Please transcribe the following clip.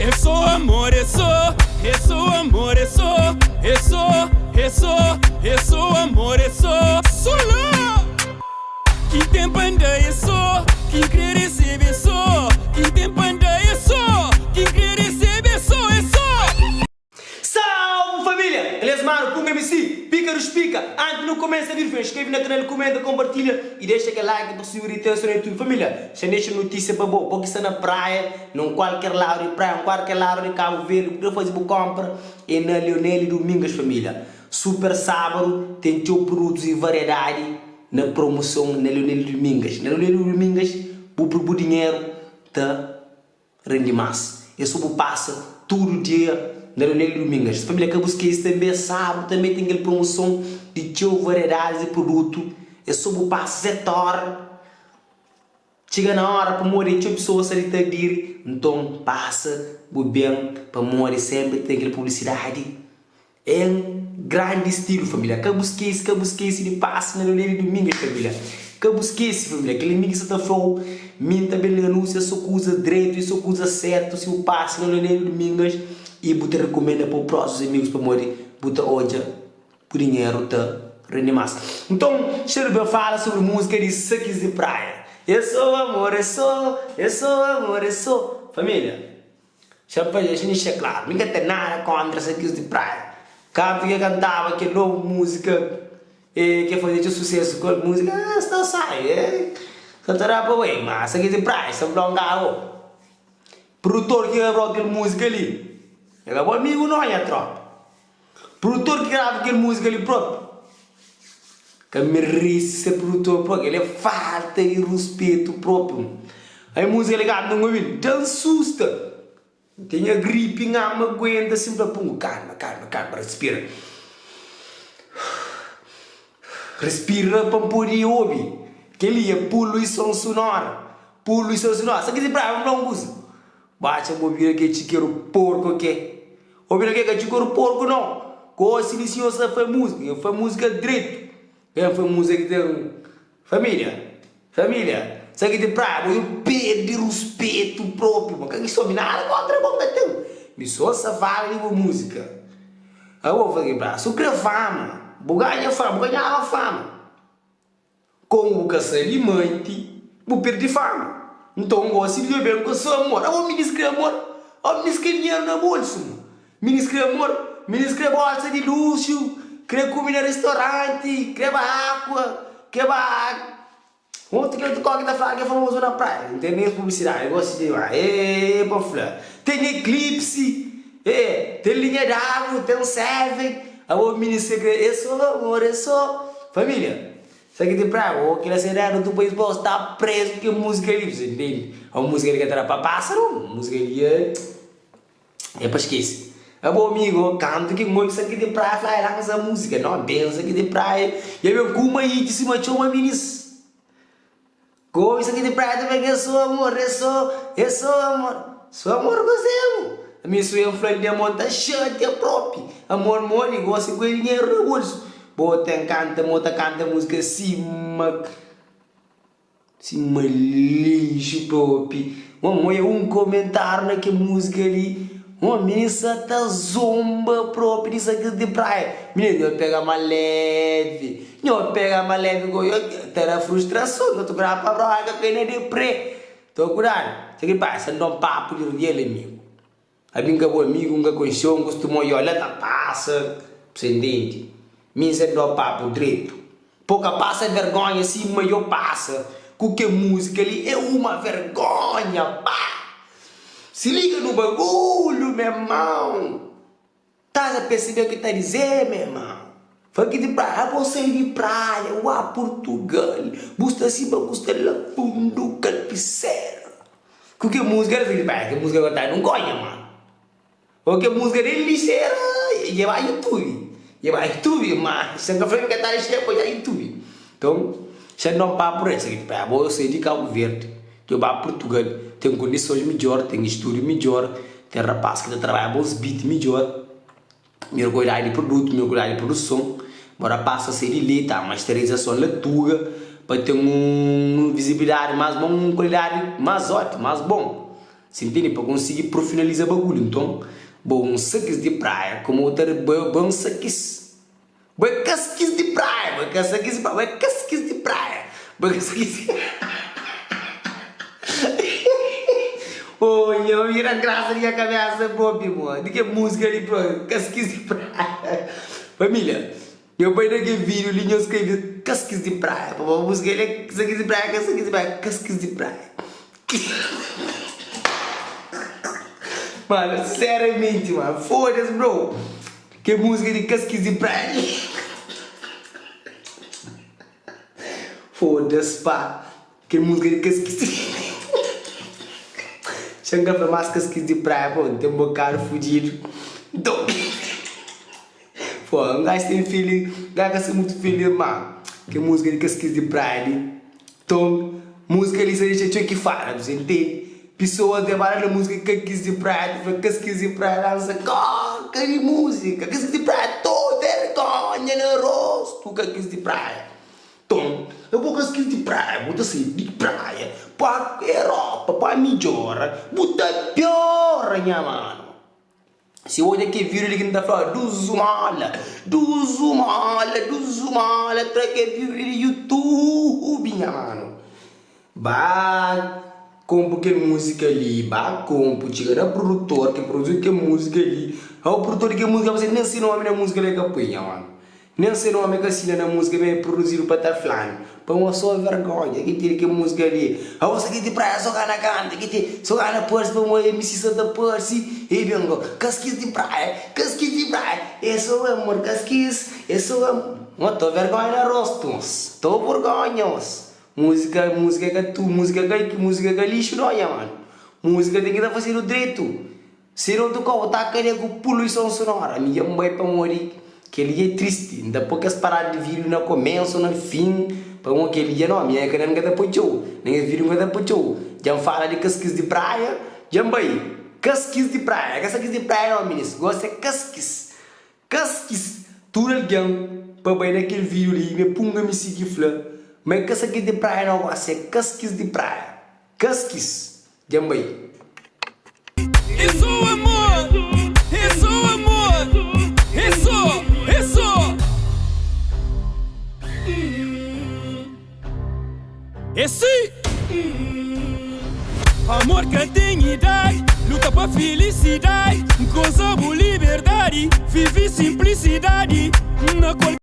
É só amor, é só, é só amor, é só, é só, é só, é só amor, é só, só lá. Quem tem panda é só, quem quer receber é só, quem tem panda é só, quem quer receber é só, é só. Salve família! Beleza mano? Punga MC, pica dos pica! Antes nu kumesa vídeo fla inscreve na canal, kumenta, compartilha e deixa kel like pa subir atenção na YouTube Família, xa deixa notícia pa bo, bo ki sta na praia, num qualquer lado di praia, um qualquer lado di Cabo Verde, bu kre faze bu compra é na Leonel Domingas família Super sábado tem txeu produtos e variedade na promoção na Leonel Domingas Na Leonel Domingas bu pui bu dinheiro ta Rende más. É so bu pasa tudu dia na Leonel Domingas. Família ka bu skese tanbe sábadu tanbe ten kel promoson di txeu variedadis di produtu. É so bu pasa 7 óra txiga na óra pamodi txeu pesoas sta di ta adiri. Nton pasa bu ben pamodi senpri ten kel publisidadi. Em grandi stilu família Ka bu skesi, ka bu skesi di pasa na Leonel di Domingas família Ka bu skesi família Kel mi ki sa ta fla-u Mi N ta ben li anúnsia so kuza dretu i so kuza sertu Si bu pasa na Leonel di Domingas I bu ta rikumenda pa bu prósimus amigus Pamodi bu ta odja bu dinheru ta rende más Nton, xa nu ben fala sobri múzika di Sakis di Praia É so amor, é so, é so amor, é so Família. Xa pa dexa dexa klaru, mi ka ten nada kontra sakis di praia. Kantu ke kantaba kel nobu musika e ke faze txeu susesu ku el musika eh sta sai eh sa ta da pa bai ma sakis di praia sa blonga ago. Produtor ki grabau kel musika li e ka bo amigu no nha tropa. Produtor ki grava kel musika li propi ka meresi ser produtor propi kel é falta di ruspetu propi ai musika li kantu n obil dan susta n ten nha gripi n ama aguenta si n fla pungu kalma kalma kalma respira respira pa n podi obi kel li é poluison sonora poluison sonora sa ki si brava n fla un kuza. Batxa bo bira ke txikeru porko ke. Bo bira ke ka txikeru porko no. Gosi di sinhor sta fai musika, nha fai musika dretu. Nha fai musika ki ten familia, familia. Sa ki ti praia bo yo perdi ruspetu propi. Ma ka ki sobi nada kontra bo nka ten. Mi so sa fala di bo musika. Abo fla ki praia, su kre fama, bu ganha fama, bu ganhaba fama. Komu bu ka sabi manti, bu pirdi fama. Nton gosi di djobe-m ku so amor. Abo minis kre amor? Abo minis kre dinheru na bolsu? Minis kre amor? Minis kre bolsa di luxu, kre kume na ristoranti, kre ba akua, kre ba otu ki otu koki ta fladu ki é famozu na praia. N ten es publisidadi gosi di ba e pa fla. Ten eklipsi, e ten linha d'agu, ten seven. Abo minis kre é so amor, é so familia. Sa ki ti praga ô kila se da otu país bo sta preso ku kel música li bu ntende un música li ka ta da pa pasa não música li é é pa esquece abo amigo kantu ki n'obi sa ki ti praia fla ai lansa música não benza ki ti praia dja ben ku uma hit sima txoma minis. Gosta ki di praia ta ben é so amor, é so, é so amor So amor ku zemu Ami su N fla-l di amor N ta xatia propi Amor modi gosi ku dinheru na bolsu Bo ten kanta mo ta kanta múzika sima Sima lixu propi Mo N oia un komentáriu na kel múzika li Mo mi sa ta zomba propi di sa ki di praia Mininu nho pega ma levi Nho pega ma levi go yo ta da frustrason Nho ta kudadu pa broka kai na deprê Toma kudadu Sa ki pasa N da un papu di rial amigu Ami N ka bo amigu N ka konxeu N kustuma oiau la ta pasa Bu sa intende Mi N sa da papu dretu Po ka pasa vergonha sima yo pasa Ku ke musika li é uma vergonha pá Si liga no bagulho meu irmão. Tás a perceber o que ta dizer meu irmão? Fala ki di praia, abo sai di praia, uá Portugal, bu sta sima bu sta la fundu kalpisera. Ku ke música era di praia, ke música ku ta nun konha mano. O ke música di lixera, dja ba youtube, dja ba youtube, ma se nka fla mi ka ta lixera pa dja youtube. Então, xa non papu rei, sa ki di praia, abo sai di Cabo Verde, dja ba Portugal, ten kondisons midjor, ten estudu midjor, Ten rapaz ki ta trabadja bons beat midjor, midjor kualidadi di produtu, midjor kualidadi di produson, bo rapaz ta sai di li ta masterizason la tuga pa ten un vizibilidadi mas bon, un kualidadi mas ótimu, mas bon. Si ntende pa konsigi profinaliza bagulhu nton bo un sakis di praia kuma bu ta bo é un sakis bo é kaskis di praia bo é ka sakis di praia bo é kaskis di praia bo é ka sakis di oh nha bira grasa di nha kabesa propi mo di ke musika li propi kaskis di praia familia Nho bai na kel video li nho skrebe kaskis di praia pa ba buska el é sakis di praia ka sakis di praia kaskis di praia mano sinceramente mano fodas bro kel música di kaskis di praia li fodas pá kel música di kaskis di xa nka fla mas kaskis di praia pô ten un bokadu fudidu nton. Pô, un gajo tem feeling, un gajo ka sta mutu feliz ma kel múzika di kes kis di praia li Nton, múzika li sa dexa txeu ki fala, bu sa intende? Pisoas dja ba la na múzika di kes kis di praia ta fla kes kis di praia lansa koka di múzika Kes kis di praia to vergonha na rostu ka kis di praia Nton, abo kes kis di praia bu ta sai di praia pa Europa pa midjora bu ta piora nha manu. Si odja ke video li ki N ta fla Duzumola, duzumola, duzumola Tra ke video li di youtube nha manu Ba konpu kel muzika li, ba konpu Txiga na produtor ki produzi kel muzika li Au produtor di kel muzika fla nen si nomi na muzika li ka pui nha manu Nen se nome ka sina na múzika ma é produzidu pa ta flanu Pamo so vergonha ki tene kel múzika li Abo sa ki ti praia so gana kanta ki ti so gana parse pamo MC sa ta parse E ben go kaskis di praia kaskis di praia É so amor kaskis é so amor Mo to vergonha na rostu mos to vergonha mos Múzika múzika é ka tu múzika ka múzika ka lixu no nha manu Múzika ten ki ta fazedu dretu. Si nu otu kau ta kria ku puluison sonora mi dja N bai pamodi kel dia é tristi N ta poi kes parada di vídiu na komésu na fin pamodi kel dia no mi nha kanal N ka ta poi txeu na nha vídiu N ka ta poi txeu dja N fala di kaskis di praia dja N bai kaskis di praia ka sakis di praia no minis gosi é kaskis kaskis tudu algen pa bai na kel vídiu li mi punga mi sigi fla ma é ka sakis di praia no gosi é kaskis di praia kaskis. Dja N bai. É só amor, é só amor, é só, é só É si Amor ka ten idadi Luta pa filisidadi Goza bu liberdadi Vive sinplisidadi Na kualker.